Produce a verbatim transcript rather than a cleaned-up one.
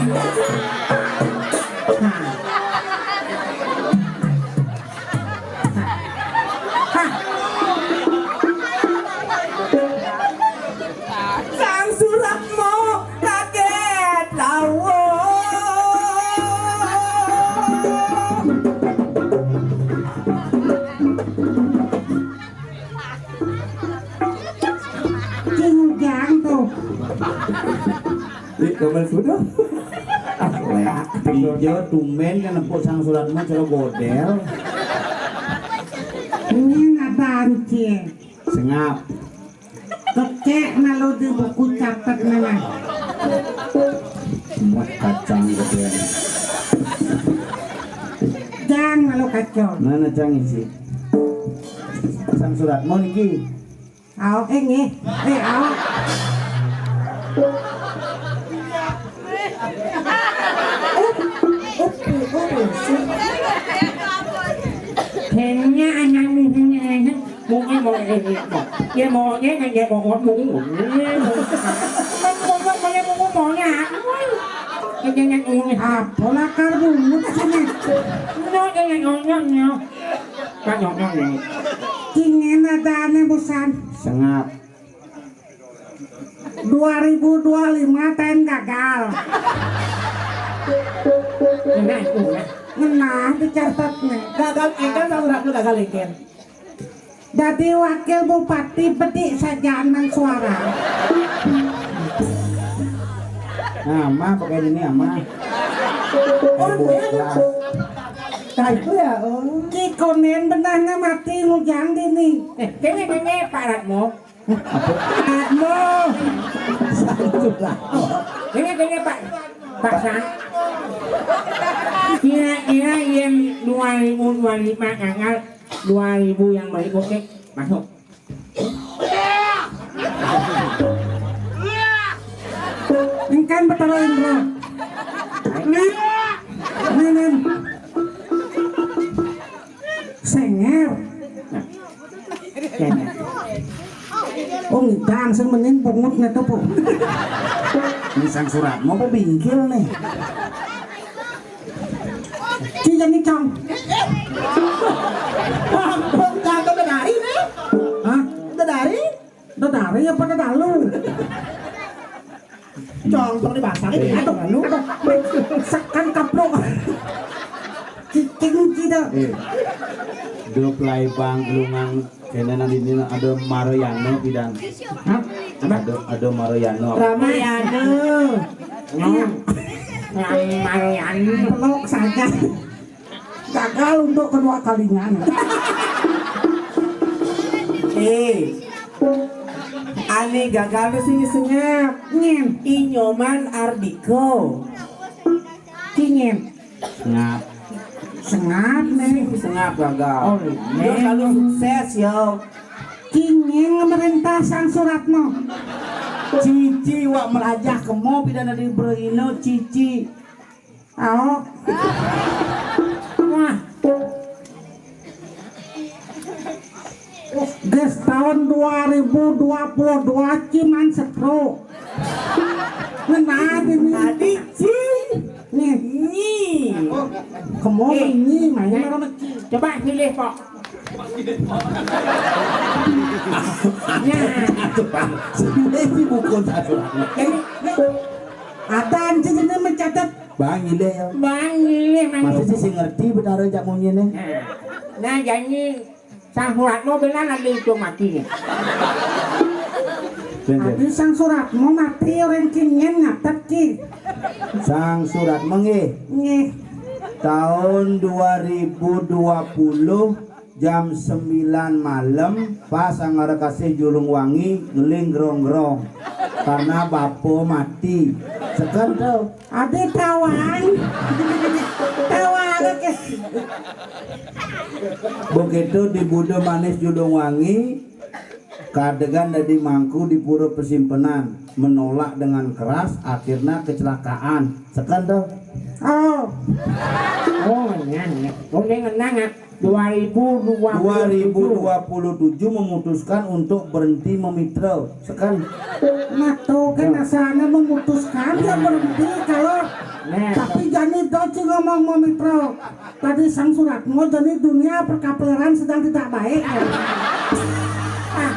Sang Suratmo kaget lawuh. Cing Ujang tuh. Ih, kapan sudah? Ah, leak. Ijo tumben kan empuk Sang Suratmo cara godel. Ini ngadan, Cing. Sengap. Kecek malu di buku catet mana. Semua kacang gedé. Jang malu kacau. Mana cang isi? Sang Suratmo niki. Aok, eh, nggih. Eh, aok. Up, up, up, up. Kayaknya anak musuhnya enak. Mungkin mau ini, mau. Dia maunya kan dia mau ngomong. Mau ngomong, mau ngomong, maunya. Dia nyanyi. Apa lakar bungut sini? Nggak, dia nyanyi, nyanyi. Kan ngomong, nyanyi. Kingen ada aneh bosan. Sengap. Dua ribu dua lima ten gagal. Ngenah, ngenah. Ngenah dicatat nih. Gagal, engkel, Sang Suratmo gagal, engkel. Dadi wakil bupati bedik sajan nang suara. Nah, Ama, pakai ini, Ama. Oh, iya. Nah, itu ya, oh. Ki konen benahnya mati ngujang dini. Eh, kene, kene, Pak Ratmo. Apa? Ratmo. Satu lah. Kene, kene, Pak, Pak Sang. Kira-kira yang dua ribu dua lima gagal, dua ribu yang berikutnya masuk. Engkan betara Indra. Nen, nen. Senger. Kene. Oh, ngidang sing mending pungut neto, Bu. Ini Sang Suratmo apa bingkil nih? Ci jani cang. Bang, bang, jatuh udah dari nih. Hah? Udah dari? Udah dari apa udah dalu? Cong, cong dipasang ini. Aduh, aduh, sekan kaplok. Cicing cida. Eh. Dup lai bang gelungan kene nang dini ada Maroyano pidan. Hah? Ada, ada Maroyano. Ramayana. Iya. Maroyano. Peluk saja. Gagal untuk kedua kalinya. Eh, ane gagal tuh sing sengap. Nyen. Inyoman Ardiko. Kingen. Sengap. Sengap nih. Sengap gagal. Oh, iya. Yo selalu sukses yo. Kingen ngemerintah Sang Suratmo. Cici wak melajah kemo pidana di Berino, Cici. Aok. Wah. Ges tahun dua ribu dua puluh dua ciman setro. Ngenah ini. Tadi ci. Nih. Nyi. Kemo. Eh. Nyi, main orang meci. Coba pilih kok. Nah. Ini buku satu. Jadi, ada anjing ini mencatat. Bang Ile ya. Bang Ile, Bang Ile. Masih sih ngerti betara jak munyi nih. Nah, nah, jadi Sang Suratmo benar nanti itu mati nih. Tapi Sang Suratmo mati orang kingen ngatet ki. Sang Suratmo nggih. Nggih. Tahun dua ribu dua puluh jam sembilan malam pas angara kasih Julung Wangi ngeling grong-grong karena bapo mati. Seken tuh. Ade tawang. Tawang ke. Begitu di Budo Manis Julung Wangi, kadegan dadi mangku di Pura Pesimpenan, menolak dengan keras, akhirnya kecelakaan. Seken tuh. Oh. Oh, ngenang, ngenang. Oh, dia ngenang, ah. Dua ribu dua puluh tujuh. Dua ribu dua puluh tujuh memutuskan untuk berhenti memitra. Seken. Nah, tuh kan asalnya memutuskan ya berhenti kalau Tapi jani Doci ngomong mau Mitro. Tadi Sang Suratmo, jani dunia perkaperan sedang tidak baik. Ah,